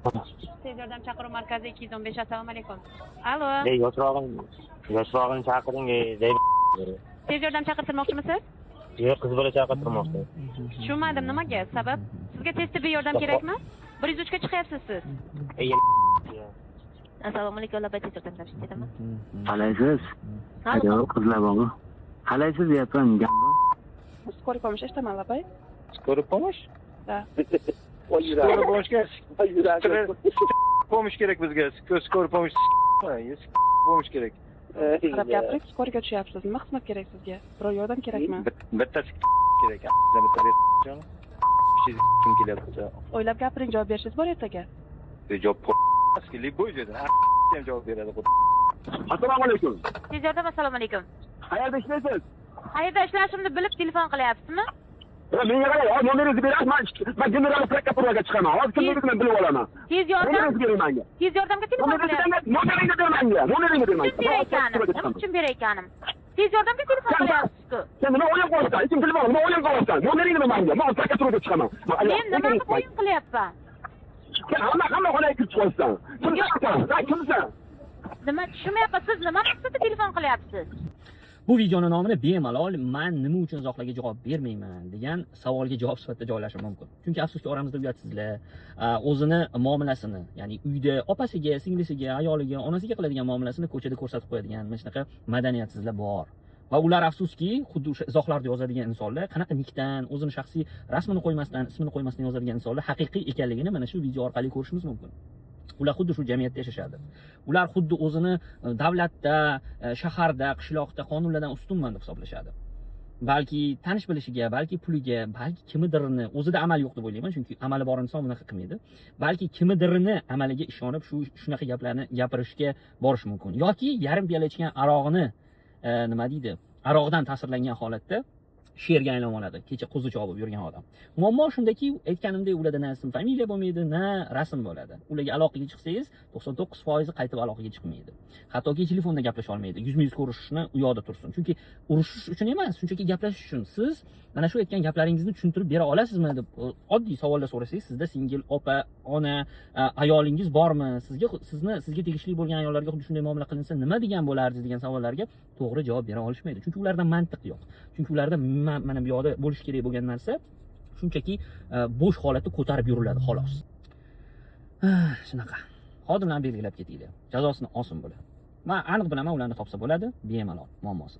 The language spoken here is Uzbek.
Tez yordam chaqiruv markazi 215, assalomu alaykum. Alo. Ey, yoshrog'im, yoshrog'ini chaqiring, ey, Tez yordam chaqirtirmoqchimisiz? Yo'q, qiz bola chaqirtirmoqchi. Tushunmadim, nimaga? Sabab? Sizga tez tibbiy yordam kerakmi? 103 ga chiqyapsiz siz. Ey. Assalomu alaykum, labay, tez yordam tashkil. Qalaysiz? Alo. Alo, qizlar bormi? Qalaysiz deyapman. Скорый помощь eshitaman, labay. Скорый помощь? Да. Скорый помощь ga помощь kerak bizga. Скорый помощь, помощь kerak. Qarab gapiring, скорый ga tushyapsiz. Nima xizmat kerak sizga? Biror yordam kerakmi? Bitta kerak. Bitta ber. Kim kelyapti? O'ylab gapiring, javob berishingiz bor ertaga. Javob любой joydan ham javob beradi. Assalomu alaykum. Tez yordam, assalomu alaykum. Qayerda ishlaysiz? Qayerda ishlashimni bilib telefon qilyapsizmi? Menga qarang, hozir nomeringizni berasiz, man general prokuraturaga chiqaman. Hozir kimligini men bilib olaman. Tez yordam, Nomeringizni bering menga. tez yordamga telefon qilyapsiz. Nomeringizni ber menga. Nomeringizni ber menga. Kim berayotganim? Nima uchun berayotganim? Tez yordamga telefon qilyapsiz-ku. Sen nima o'yin qilyapsan? Hech kim telefon, nima o'yin qilyapsan? Nomeringni ber menga. Men prokuraturaga chiqaman. Men nima qilib o'yin qilyapman? Sen hamma xonaga kirib chiqyapsan. Kimsan? Sen kimsan? Nima tushunmayapman, siz nima maqsadda telefon qilyapsiz? Bu videoni nomini bemalol "Man nima uchun izohlarga javob bermayman?" degan savolga javob sifatida joylashim mumkin. Chunki, afsuski, oramizda uyatsizlar, o'zini muomalasini, ya'ni uyda opasiga, singlisiga, ayoliga, onasiga qiladigan muomalasini ko'chada ko'rsatib qo'yadigan mana shunaqa madaniyatsizlar bor. Va ular, afsuski, xuddi o'sha izohlarda yozadigan insonlar qanaqa nikdan, o'zini shaxsiy rasmini qo'ymasdan, ismini qo'ymasdan yozadigan insonlar haqiqiy ekanligini mana shu video orqali ko'rishimiz mumkin. Ular xuddi shu jamiyatda yashashadi. Ular xuddi o'zini davlatda, shaharda, qishloqda qonunlardan ustunman deb hisoblashadi. Balki tanish bilishiga, balki puliga, balki kimnidirni o'zida amal yo'q deb o'ylayman, chunki amali bor inson bunaqa qilmaydi. Balki kimnidirni amaliga ishonib shu shunaqa gaplarni gapirishga borishi mumkin yoki yarim piyola ichgan arog'ini, nima deydi, aroqdan ta'sirlangan holatda sherga aylanib oladi kecha qo'zi chopib yurgan odam. Muammo shundaki, aytganimdek, ularda na ism familiya bo'lmaydi, na rasm bo'ladi. Ularga aloqaga chiqsangiz, 99 foizi qaytib aloqaga chiqmaydi, hattoki telefonda gaplasha olmaydi. Yuzma yuz ko'rishishni u yoqda tursin. Chunki urushish uchun emas, shunchaki gaplashish uchun "Siz mana shu aytgan gaplaringizni tushuntirib bera olasizmi?" deb oddiy savollar so'rasangiz, "Sizda singil, opa, ona, ayolingiz bormi? Sizga, sizni, sizga tegishli bo'lgan ayollarga xuddi shunday muomala qilinsa, nima degan bo'lardingiz?" degan savollarga to'g'ri javob bera olishmaydi. Chunki ularda mantiq yo'q. Chunki ularda mana bu yoqda bo'lishi kerak bo'lgan narsa shunchaki bo'sh holatda ko'tarib yuriladi, xolos. Ah, shunaqa xodimlarni belgilab ketinglar, jazosini olsin bular. Man aniq bilaman, ularni topsa bo'ladi bemalol, muammosiz.